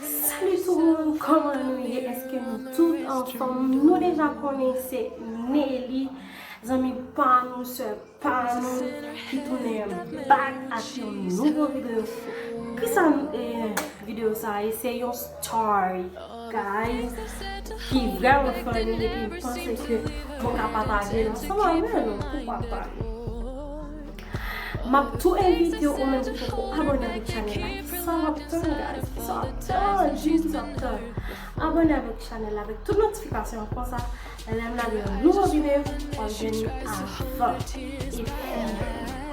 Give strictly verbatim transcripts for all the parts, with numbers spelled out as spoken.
Salut tout moun, kòman nou ye? Èske nou tout anfòm? Nou deja konnen se Nelly, zanmi pa nou, sè pa nou, ki tounen back ak yon nouvo videyo. Kisa, eh, videyo sa ye? Se yon story, guys, ki vrèman funny, epi m panse ke mwen ka pataje l ansanm avè nou, poukwa pa. M ap tou envite w, ou menm ki poko abòne avèk chanèl la, kisa w ap tann, guys? Kisa w ap tann? Di m kisa w ap tann. Abòne avèk chanèl la, avèk tout notifikasyon an, konsa lè m lage yon nouvo videyo, w ap jwenn li avan. Epi,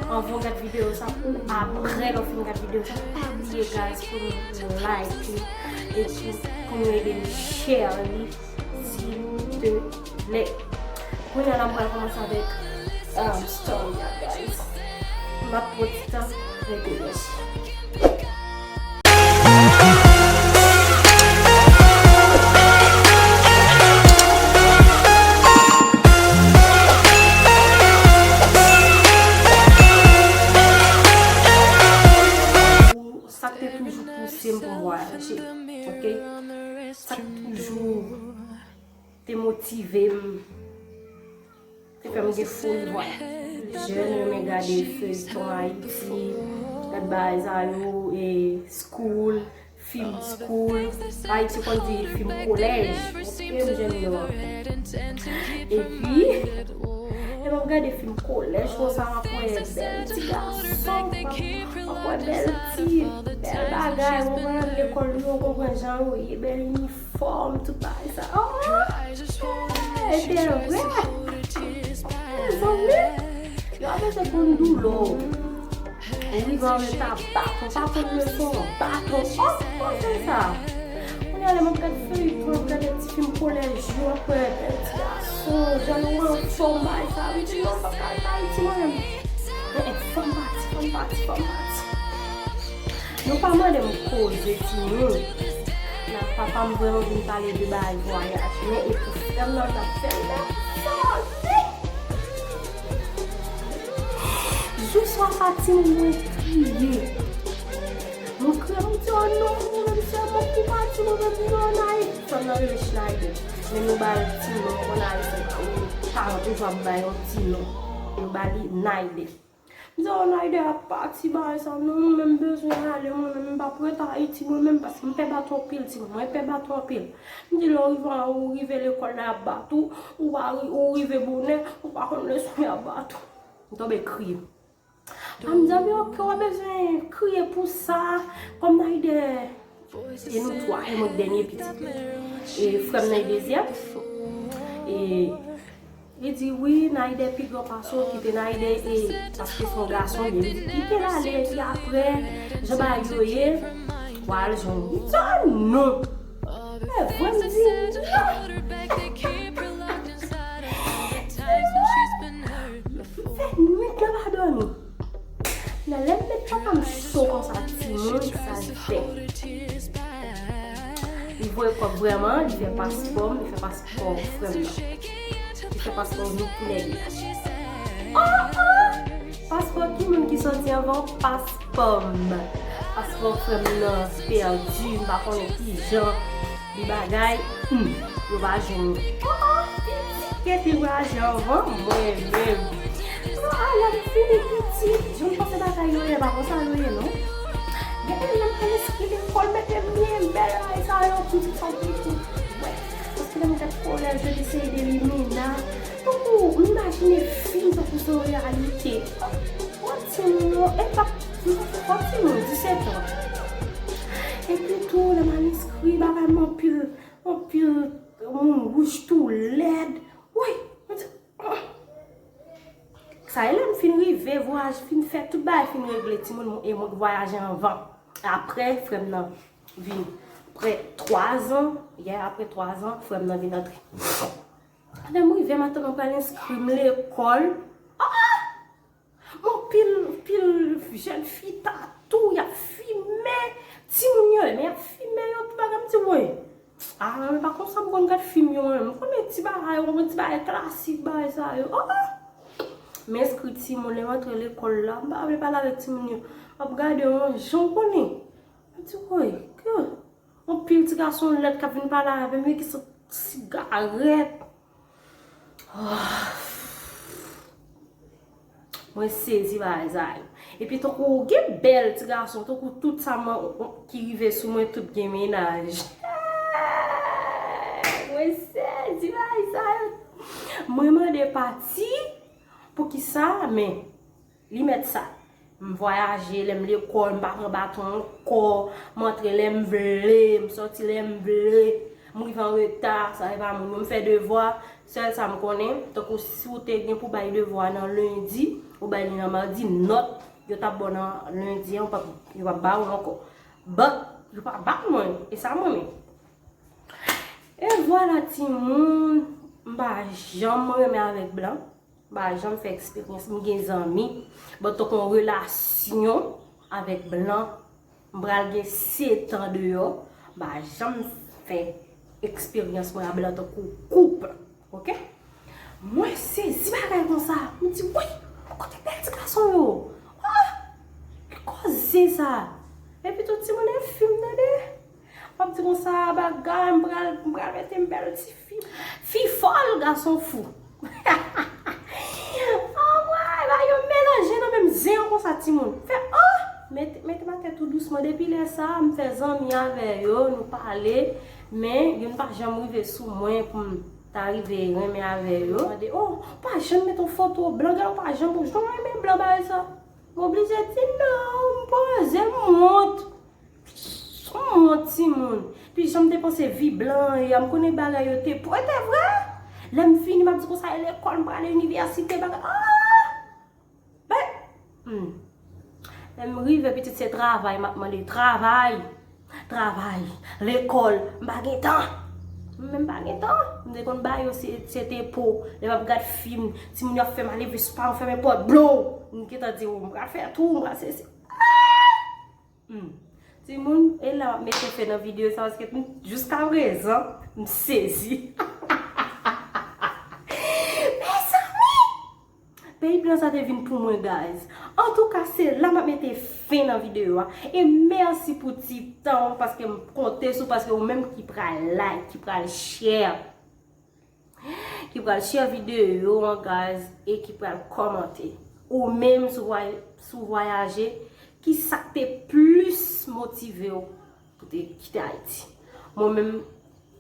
anvan w gad videyo sa, ou apre lè w fin gad videyo sa, pa bliye, guys, pou nou like li, epi pou nou ede l share li, silvouplè. Kounye a la, m pral kòmanse avèk, um, story a, guys. M ap pran ti tan, rete branche. Sa k te toujou pouse m pou m vwayaje, ok? Sa k toujou te motive m, te fè m gen foli vwayaje. Jèn renmen gade feyton Ayiti, gad bagay sa yo, e, school, fim school. Ayiti konn di fim kolèj. Ok, m jèn yo. Epi, lè m ap gade fim kolèj konsa, m ap wè bèl ti gason, m ap wè bèl ti, bèl bagay, w konprann, lekòl yo, w konprann jan yo ye, bèl inifòm, tout bagay sa. Oh, se vre. Mezanmi, yo ap mete konn doulè w. Ou rive anlè ta baton, pa konn leson an, baton, oh, konn fè sa. Kounye a lè m ap gad feyton, m ap gade ti fim kolèj yo, ap wè bèl ti gason, jan yo anfòm, bagay sa, wi, di non, m p ap ka ret Ayiti mwen menm. Eh, eh, fò m pati, fò m pati, fò m pati. Nou pa mande m koze timoun. Nan papa m vrèman vin pale de bagay vwayaj, men e pou frè m nan t ap fè m mèt sòti. Jou swa sa timoun mwen kriye. Mwen kriye, mwen di, oh non, mwen menm sèlman pou pati, mwen menm non, Nay. Fanm nan rele Schneider. Men nou ba l ti non, konn Ayisyen, paran toujou ap bay yon ti non. Nou ba li Nayde. M di, oh, Nayde ap pati, bagay sa, non, mwen menm bezwen ale, mwen menm m p ap ret Ayiti, mwen menm, paske m pè baton anpil, timoun, mwen pè baton anpil. M di, lè w rive, ou rive lekòl la, y ap bat ou, ou pa ri-, ou rive bonè, ou pa konn leson, y ap bat ou. M tonbe kriye. A m di, a men ok, w pa bezwen kriye pou sa. Kòm Nayde, e nou twa, e mwen k dènye pitit. E frè m nan e dezyèm. E li di, wi, Nayde pi gran pase w, kite Nayde, e paske se yon gason, li di, kite l ale, epi apre, jan bagay yo ye, w al jwenn li. M di, a non. E vre, m di, non. M fè nwit lan pa dòmi. Nan lè m met papa m cho konsa, timoun, sa l fè. Li voye kòb vrèman, li fè paspò m, li fè paspò frè m nan. Li fè paspò nou tou lè de. Oh, oh! Paspò ki moun ki sòti anvan w? Paspò m. Paspò frè m nan pèdi, m pa konnen ki jan. Li bagay, hmm, yo pa jwenn li. Oh, oh, pitit, kèt li vwayaje anvan mwen menm. Oh, ah, lè m fini pitit, jan m panse bagay yo ye, pa konsa yo ye, non. Genlè lè m al enskri lekòl, mete m byen bèl bagay sa yo, pitit sa pitit. Wè, paske lè m gad kolèj, yo te seri de limena. Tankou, m imajine fim tankou se yon reyalite. Oh, oh, timoun yo, e pa, m pa fè fò timoun, disèt an. Epi tou, lè m al enskri, bagay m anpil. Anpil moun wouj tou lèd. Woy! Mwen di, oh. Sa e lè m fin rive, vwayaj fin fèt, tout bagay fin regle, timoun, e mwen k vwayaje anvan. Apre, frè m nan vin. Apre twa zan, yè, apre twa zan, frè m nan vin antre. Lè m rive, maten, mwen pral enskri m lekòl. Ah! Bon, pil, pil jèn fi tatou, y ap fimen. Timoun yo, men y ap fimen yo, tout bagay, m di, woy. Ah, men pa konsa m konn gad fim yo, mwen. M konnen ti bagay, yon ti bagay klasik, bagay sa yo. Oh, oh! M enskri timoun, lè m antre lekòl la, m pa vle pale avèk timoun yo. M ap gade yon jan, w konnen. M di, woy, ke? Yon pil ti gason lèd k ap vin pale avè m, yo ki sot sigarèt. Mwen sezi bagay sa yo. Epi tankou gen bèl ti gason, tankou tout sa mwen ki rive sou mwen, tout gen mennaj. Mwen sezi bagay sa yo. Mwen mande pati, poukisa, men li mèt sa. M vwayaje lè m lekòl, m pa pran baton ankò, m antre lè m vle, m sòti lè m vle, m rive an reta, sa e pa moun yo, m fè devwa, sèl sa m konnen, tankou si w te gen pou bay devwa nan lendi, ou bay li nan madi, nòt yo t ap ba w nan lendi an, yo p ap, yo p ap ba w l ankò. But, yo pa bat mwen, e sa m renmen. E vwala timoun, m pa janm renmen avèk blan. M pa janm fè eksperyans, m gen zanmi, but tankou yon relasyon avèk blan, m pral gen sèt an deyò, m pa janm fè eksperyans mwen a blan tankou koup, oke? Mwen sezi bagay konsa, m di, woy, kote bèl ti gason yo? Ah, ki koze sa? Epi tout timoun e fi m tande. M ap di konsa, bagay, m pral, m pral mete m bèl ti fi. Fi fòl, gason fou. Anmwey, ba yo melanje nan menm zen an konsa, timoun. Fè, oh! Mete, mete m atè tou dousman. Depi lè sa, m fè zanmi avè yo, nou pale. Men, youn pa janm rive sou mwen pou m ta rive renmen avè yo. Mande, oh, ou pa janm mete yon foto blan, gade, ou pa janm, ou janm renmen blan, bagay sa. M oblije di non, m poze, m wont. M wont, timoun. Pi jan m te panse vi blan an ye a, m konnen bagay yo te pwete vre. Lè m fini, m ap di konsa, e lekòl, m prale inivèsite, bagay. Ah! Ben, hmm. Lè m rive, pitit, se travay m ap mande. Travay! Travay! Lekòl! M pa gen tan! M menm pa gen tan! M te konn ba yo se, se te po. Lè m ap gad fim, timoun yo ap fè maleve, spa, m fèmen pòt, blow! M gentan di, oh, m pral fè tou, m pral se, se. Hmm. Timoun, e la m ap mete fen nan videyo sa, paske m, jiskaprezan, m sezi. Mezanmi! Peyi blan sa te vin pou mwen, guys. Antouka, se la m ap mete fen nan videyo a. E mèsi pou ti tan w, paske m konte sou, paske ou menm ki pral like, ki pral share. Ki pral share videyo an, guys, e ki pral kòmante. Ou menm sou vway-, sou vwayaje, ki sa k te plis motive w pou te kite Ayiti? Mwen menm,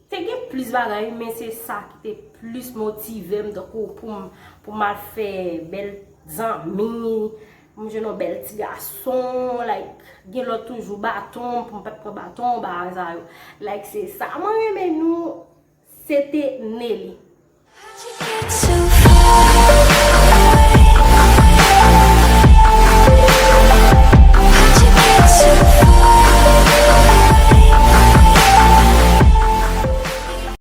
te gen plis bagay, men se sa ki te plis motive m, tankou pou m, pou m al fè bèl zanmi, pou m jwenn yon bèl ti gason, like, gen lòt toujou baton, pou m pa t pran baton, bagay sa yo. Like, se sa mwen renmen nou. Se te Nelly.